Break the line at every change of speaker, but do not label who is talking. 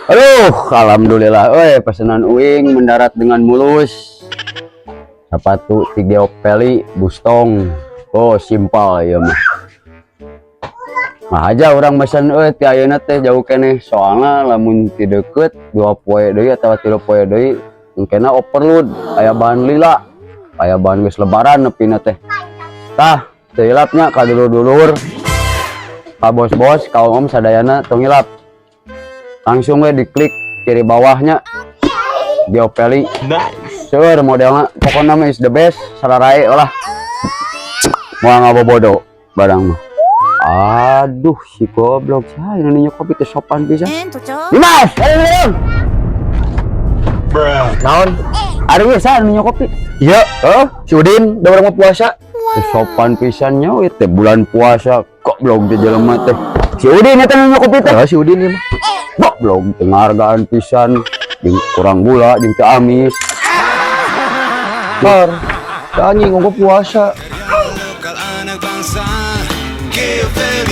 Aduh, alhamdulillah, euy, pesanan uing mendarat dengan mulus. Sepatu tiga Peli Bustong. Oh, simpel ya mah. Nah aja urang mesen euy ti ayeuna teh jauh keneh, soalna lamun ti deukeut 2 poe deui atawa 3 poe deui engkena overload, aya bahan lila, aya bahan geus Lebaran nepina teh. Tah, teu hilapnya ka dulur-dulur, ka bos-bos, ka om sadayana, tong hilap. Langsung we diklik kiri bawahnya, Geopeli.
Nice.
Seur modelna, pokoknya mah is the best, sararae lah. Moal ngabobodo barang mah. Aduh, si goblok saya nu kopi teh sopan pisan. Dimas, ayo ayo.
Bruh.
Naon?
Ari we saha nu kopi?
Iya,
Oh,
si Udin, udah urang mau puasa.
Teh sopan pisan nya we teh bulan puasa, goblok teh jelema teh. Si Udin eta nu kopi teh.
Ah, si Udin ieu mah.
Goblok teh ngahargaan pisan, jeung kurang gula jeung teu amis.
Par. Anjing, gua puasa.
Lokal anak bangsa. Geoveli.